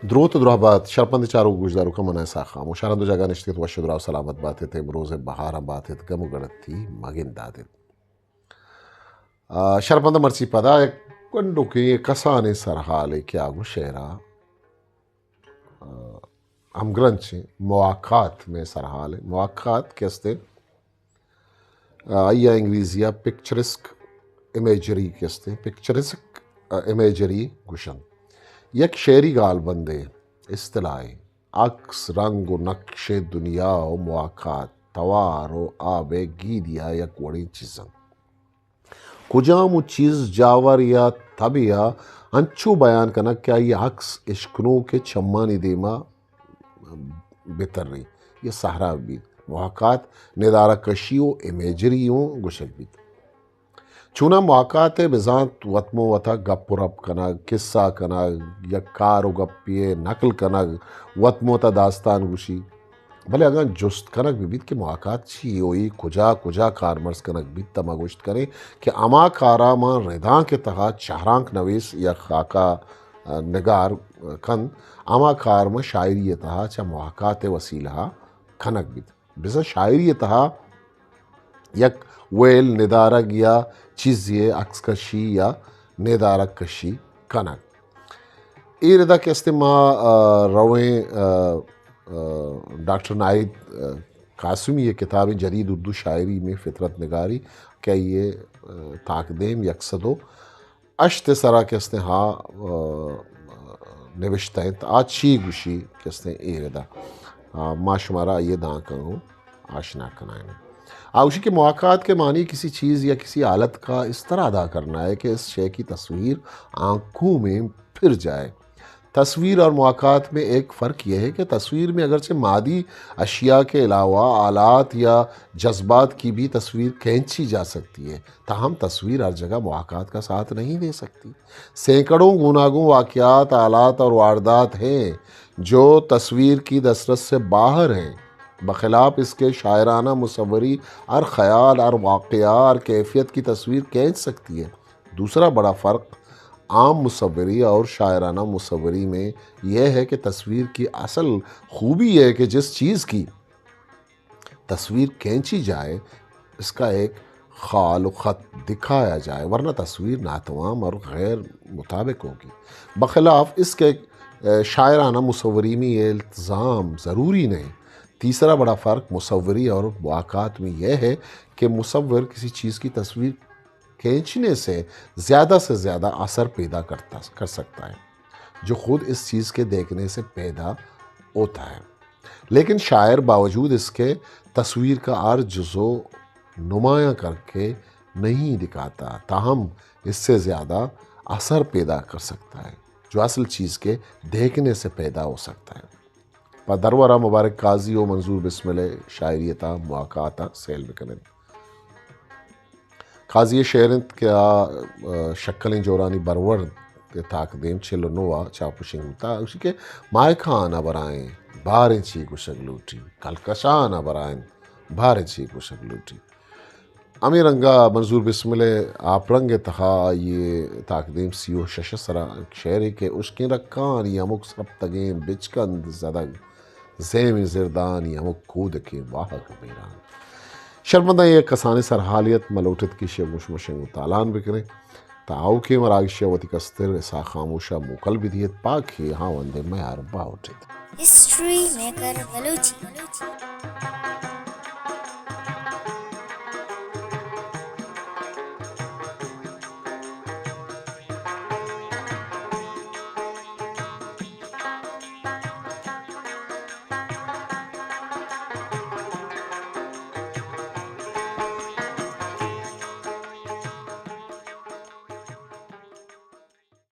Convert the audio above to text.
دروت ءُ دراہ بات، شرپند چاروک گوشداروکاں، من اسحاق خاموش، ہر ہند ءُ جاگہ نشتگ ات، وش ءُ دراہ ءُ سلامت بات ات، امروز ءِ بہاراں بات ات، گم ءُ گڑتی مہ گندات ات۔ آ، شرپند، مرچی پدا یک گونڈوکیں، یک کسانیں سرحالے کہ آ گوں شعر ءَ، آ، ہمگرنچیں، محاکات مئے سرحال ایں۔ محاکات کہ استیں، آ، آئی ءَ انگریزی ءَ پکچرسک امیجری کہ استیں، پکچرسک، آ، امیجری گوشنت۔ یک شعری گالبندے، اصطلاحے، عکس، رنگ ءُ نقش ءِ دنیا ءُ محاکات، توار ءُ آب ءِ گیدی ءَ یک وڑیں چیز انت۔ کجام چیز جاور یا تبے ءَ انچو بیان کنگ کہ آئی عکس اشکنوک ءِ چمانی دیما بہ تری یا سہرا بیت۔ محاکات ندارہ کشی ءُ امیجری اوں گوشگ بیت۔ چوناں محاکات ءِ بزانت وت ماں وتا گپ ءُ رپ کنگ، قصہ کنگ، یک کار ءُ گپے ءِ نقل کنگ، وت ماں وتا داستان گوشی۔ بلے اگاں جست کنگ بہ بیت کہ محاکات چی ءُ اے کجا کجا کارمرز کنگ بیت، تہ ما گوشت کنیں کہ ہما کارا ماں ردانک ءِ تہا چہرانک نویس یا خاکہ نگار کنت، ہما کار ماں شاعری ءِ تہا چہ محاکات ءِ وسیلہ ءَ کنگ بیت۔ بزاں شاعری ءِ تہا یک ویل، ندارگ یا چیزے ءِ عکس کشی یا ندارگ کشی کنگ۔ اے ردا کہ استیں ما، آ، رویں، آ، آ، ڈاکٹر ناہید، آ، قاسمی ءِ کتابیں جدید اردو شاعری میں فطرت نگاری کہ آئی ءِ، آ، تاکدیم یک سد ءُ ہشت ءِ سرا کہ استیں ہا، آ، نبشتہ انت، آ چی گوشی کہ استیں اے ردا، آ، ما شمارا آئی ءِ دانکاں گوں آشنا کنائینیں۔ آ گوشی کہ محاکات کے معنی کسی چیز یا کسی حالت کا اس طرح ادا کرنا ہے کہ اس شے کی تصویر آنکھوں میں پھر جائے۔ تصویر اور محاکات میں ایک فرق یہ ہے کہ تصویر میں اگرچہ مادی اشیاء کے علاوہ آلات یا جذبات کی بھی تصویر کھینچی جا سکتی ہے، تاہم تصویر ہر جگہ محاکات کا ساتھ نہیں دے سکتی۔ سینکڑوں گوناگون واقعات، آلات اور واردات ہیں جو تصویر کی دسترس سے باہر ہیں۔ بخلاف اس کے شاعرانہ مصوری ہر خیال، ہر واقعہ، ہر کیفیت کی تصویر کھینچ سکتی ہے۔ دوسرا بڑا فرق عام مصوری اور شاعرانہ مصوری میں یہ ہے کہ تصویر کی اصل خوبی یہ ہے کہ جس چیز کی تصویر کھینچی جائے، اس کا ایک خال و خط دکھایا جائے، ورنہ تصویر ناتمام اور غیر مطابق ہوگی۔ بخلاف اس کے، اے، شاعرانہ مصوری میں یہ التزام ضروری نہیں۔ تیسرا بڑا فرق مصوری اور محاکات میں یہ ہے کہ مصور کسی چیز کی تصویر کھینچنے سے زیادہ سے زیادہ اثر پیدا کرتا، کر سکتا ہے، جو خود اس چیز کے دیکھنے سے پیدا ہوتا ہے۔ لیکن شاعر باوجود اس کے تصویر کا ہر جزو نمایاں کر کے نہیں دکھاتا، تاہم اس سے زیادہ اثر پیدا کر سکتا ہے، جو اصل چیز کے دیکھنے سے پیدا ہو سکتا ہے۔ پہ درورا مبارک قاضی و منظور بسمل ءِ شاعری ءِ تہا محاکات ءَ سیل بکنیں۔ قاضی ءِ شعر انت کہ آ، آ، شکلیں جورانی برورد ءِ تاکدیم چل و نو ءَ چاپ و شنگ بوتا۔ گوشی کہ ماہکان ءَ برائیں باریں چی گوشگ لوٹی، کلکشان ءَ برائیں باریں چی گوشگ لوٹی۔ ہمے رنگ ءَ منظور بسمل ءِ آپ رنگ ءِ تہا آئی ءِ تاکدیم سی و شش ءِ سرا شعرے کہ اشکیں رکانی ہمک سرپتگیں بچکند زدگ، زیمیں زردانی ہمک کودکیں واہگ بیران۔ شرمنداں یک کسانیں سرحالیت مہ لوٹت کہ ایشی ءَ گوں شما شنگ و تالان بکنیں۔ تا آؤکیں مراگشے ءَ وتی کستر اسحاق خاموش ءَ موکل بدیت، پاکیں ہاوند ءِ میار باہوٹ ات۔ ہسٹری میکر بلوچی۔